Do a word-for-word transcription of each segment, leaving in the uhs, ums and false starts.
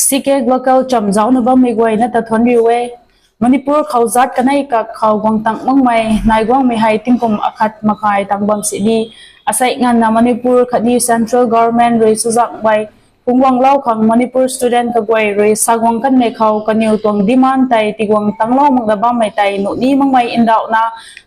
C K Local chamv zaucna bammei guayna ta thuanc riu e. Manipur khou zat kanei kak khou guang tang makmei nai guangmei hei tingkum akhat makai tang bam sini, asei nganvna Manipur khatni Central Government rui sazanghmei phungc guanglou khang Manipur student kaguay rui sa guang kanmei khou kaniw tuang demand tei tiguang tanglou makna bammei tei nuh ni makmei ndauhna,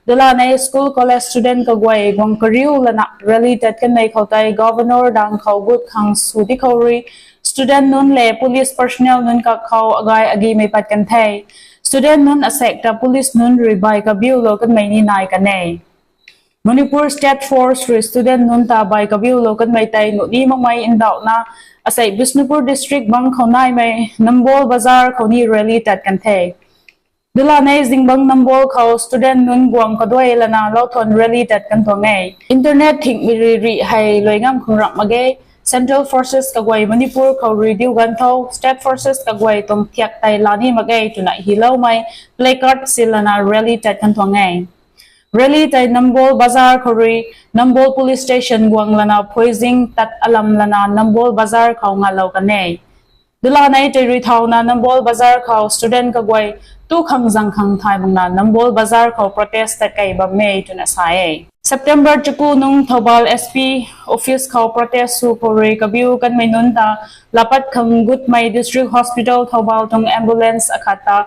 dala nei school college student kaguay guang kariu lana rally tat kanmei khou tei Governor dang khou gut khang sw di khou rui student nunc le police personnel nunc kak khou agay agimei pat kan the. Student nunc asaekc ta police nunc rui bai kabiulou kanmei ni nai kan e. Manipur State Force rui student nunc ta bai kabiulou kanmei tei nuh ni makmei ndauhna, asei Bishnupur District bang khou naimei Nambol Bazar khou ni rally tat kan the. Dala nei zingbangc Nambol khou student nunc guang kaduai lana lauthuan rally tat kan tuang e. Internet thingmei rui rih hei luai ngam khang ramh mak ge. Central Forces kaguay Manipur khou rui diu ganv tho, State Forces kaguay tuang thiak tei la ni mak ge twna hiloumei placard si lana rally tat kan tuang e. Rally tei Nambol Bazar khou rui Nambol Police Station guang lana phuizing tat alam lana Nambol Bazar khou ngalou kan e. Dala nei tei rui thauna Nambol Bazar khou student kaguay tu khang zang khang thay makna Nambol Bazar khou protest tat kei bam e twna sa e. September chaku nung Thoubal S P office khou protest sw khou rui kabiu kanmei nunc ta lapat khang gutmei District Hospital Thoubal tuang ambulance akhat ta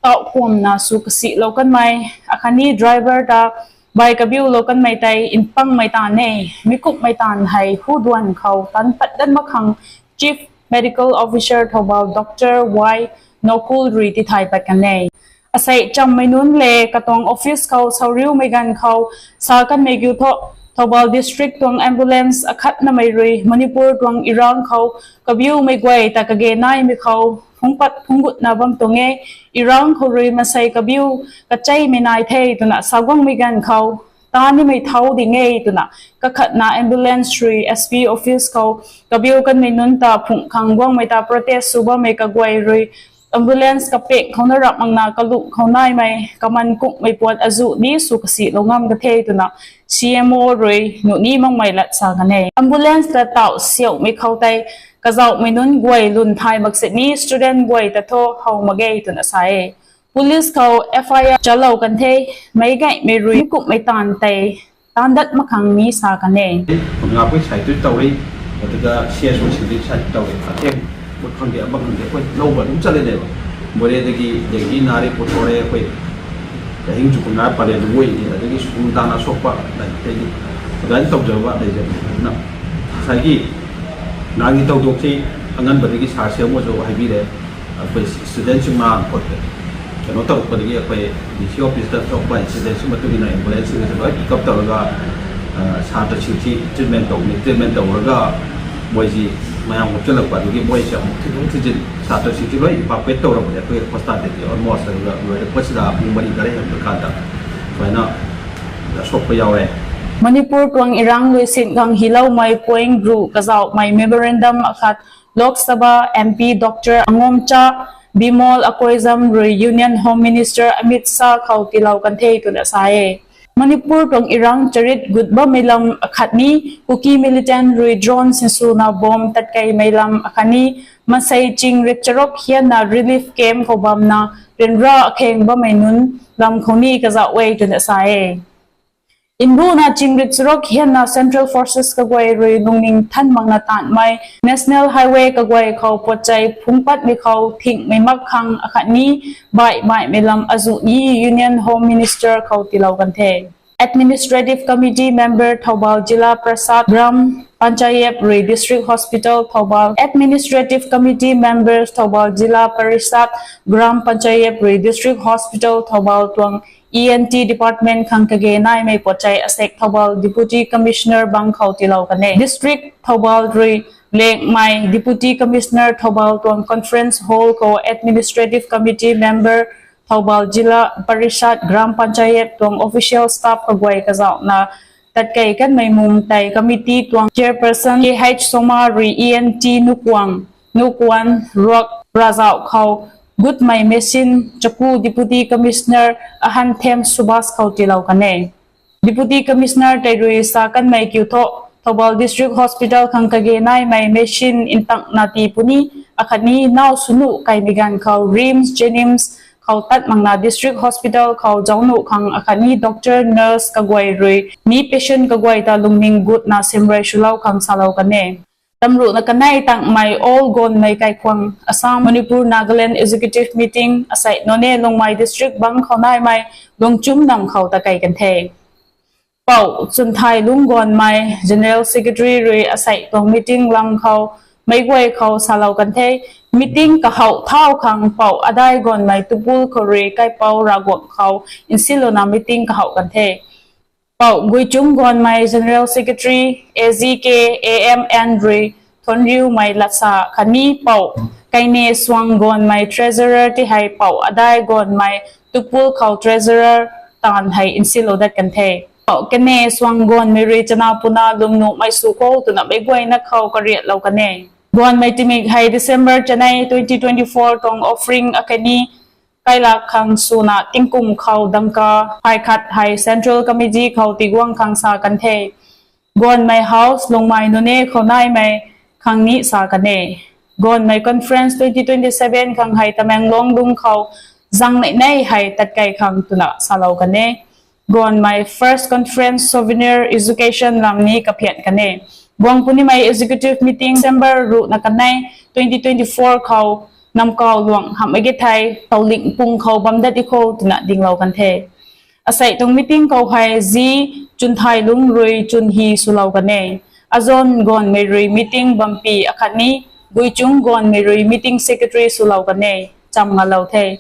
tauh kuamna sw kasihlou kanmei, akhatni driver ta bai kabiulou kanmei tei npangmei taanv e, mi kumhmei taanv hei hu duan khou tan pat dat mak khang Chief Medical Officer Thoubal Doctor Y Nokul rui tithay pat kan e. Asei chammei nunc le katuang office khou sauriumei ganv khou sa kanmei kiu thu, Thoubal District tuang ambulance akhatnamei rui Manipur tuang Irang khou kabiumei guay ta kage naimei khou phungpat phunggutna bam tuang e. Irang khou rui masei kabiu kacheimei nai the twna sa guangmei ganv khou taan nimei thau ding e twna kakhatna ambulance rui S P office khou kabiu kanmei nunc ta phungc khang guangmei ta protest sw bammei kaguay rui ambulance kapek khou na rap makna kaluh khou naimei kaman kungmei puat azuh ni sw kasihlou ngam ka the twna C M O rui nuh ni makmei lat sa kan e. Ambulance ta tauh siauhmei khou tei kazauhmei nunc guay lun thay mak sini student guay ta thu how mak ge twna sa e. Police khou F I R chalou kan the, meic gaymei rui mi kumhmei taanv tei taan dat mak khang ni sa kan e. Kumna pui sai tu tau rei, aduga C S O si di sai tu tau rei, atheng, mut khang di, abang khang di, pui lou ba dum chat le de. Mure dagi, dagi na rei, put rei, pui kahing chu kumna pale lu wei di, adagi school dana sokpa, dai, dai di. Dai tau zau ba, dai zau na. Sai gi, nang gi tau dok si, angan ba dagi sa siam mo zau hai bi de. Akhoi student sw ma khou te, kano tau pa dagi akhoi D C office ta tau pa student sw matu ina ambulance sw loi pick up tau laga, ah, sa ta sw si treatment tau ni, treatment tau laga, moi si mayang mo chalak pa dagi moi si mo thik thik jin sa ta sw si loi evacuate tau laga akhoi hospital te almost laga loi pa sida pung mari kare ham ka ta. Pai na, da sok pa yau e. Manipur tuang Irang lui sin khang hiloumei point ru kazauhmei memorandum akhat Lok Sabha M P Doctor Angomcha Bimol Akoijam rui Union Home Minister Amit Shah khou tiilou kan the twna sa e. Manipur tuang Irang charit gut bammei lam akhatni Kuki militant rui drone sinswna bomb tatkeimei lam akhatni masei ching rit charuk hianna relief camp khou bamna ryanra akheng bammei nunc lam khou ni kazauh e twna sa e. Mbuna chingrit charuk hianna Central Forces kaguay rui lungning than makna taanmei National Highway kaguay khou puatchei phungpatmei khou thingmei mak khang akhatni baih baihmei lam azuh ni Union Home Minister khou tiilou kan the. Administrative Committee Member Thoubal Zilla Parishad Gram Panchayat rui District Hospital Thoubal, Administrative Committee Members Thoubal Zilla Parishad Gram Panchayat rui District Hospital Thoubal tuang E N T Department khang kage naimei puatchei asek Thoubal Deputy Commissioner bang khou tiilou kan e. District Thoubal rui lengmei Deputy Commissioner Thoubal tuang Conference Hall khou Administrative Committee Member Thoubal Zilla Parishad Gram Panchayat tuang official staff kaguay kazauhna tatkei kanmei mung tei committee tuang Chairperson K H Soma rui E N T nukuang, nukuan ruak razauh khou gutmei machine chaku Deputy Commissioner Ahanthem Subhas khou tiilou kan e. Deputy Commissioner tei rui sa kanmei kiu thu, Thoubal District Hospital khang kage naimei machine ntakna tii puni, akhatni nau swnu kaimei ganv khou RIMS, JNIMS khou tat makna District Hospital khou zaucnuh khang akhatni doctor, nurse kaguay rui mi patient kaguay ta lungning gutna simrui swlou khang salou kan e. Tamruhna kanei tangmei All Gonmei Kaikhwang Assam Manipur Nagaland Executive Meeting asei Noney Lungmei District bangc khou naimei Lungchum nam khou ta kei kan the. Pou Chunthailung Gonmei General Secretary rui asei tuang meeting lam khou meic guay khou salou kan the. Meeting kahouh thau khang Pou Adai Gonmei Tupul khou rui kaipouc Ravguangc khou nsilouna meeting kahouh kan the. Pou Guichum Gonmei General Secretary, AZK, AMN rui thuanriumei latsa khatni Pou Kaine Suang Gonmei Treasurer ti hei Pou Adai Gonmei Tupul khou Treasurer taanv hei nsilou dat kan the. Pou Kaine Suang Gonmei rui chana puna lwmnuhmei sw kho twna meic guayna khou kariatlou kan e. Gonmei timik hei December chanei twenty twenty-four tuang offering akhatni kailak khang swna tingkum khou dangka phay khat hei Central Committee khou tiguang khang sa kan the. Gonmei House Lungmei Noney khou naimei khang ni sa kan e. Gonmei Conference twenty twenty-seven khang hei Tamenglong lung khou zang nei nei hei tat kei khang twna salou kan e. Gonmei First Conference Souvenir Education lam ni kaphian kan e. Guang punimei Executive Meeting December ruhna kanei twenty twenty-four khou Namkau Luang hamhmei ge thei Tauling pung khou bam dat di kho twna dinglou kan the. Asei tuang meeting khou hei zi Chunthailung rui chunhi swlou kan e. Azon Gonmei rui meeting bampi akhatni Guichum Gonmei rui meeting secretary swlou kan e. Cham ngalou the.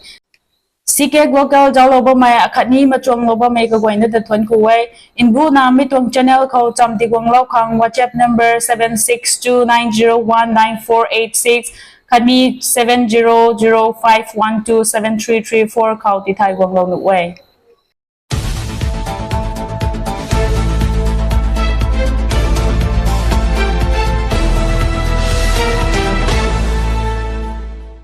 C K Global zauclou bammei akhatni machuanglou bammei kaguayna ta thuanc ku e. Nbuna mi tuang channel khou cham tiguanglou khang WhatsApp number seven six two nine zero one nine four eight six khatni seven zero zero five one two seven three three four khou tithay guanglou nuh e.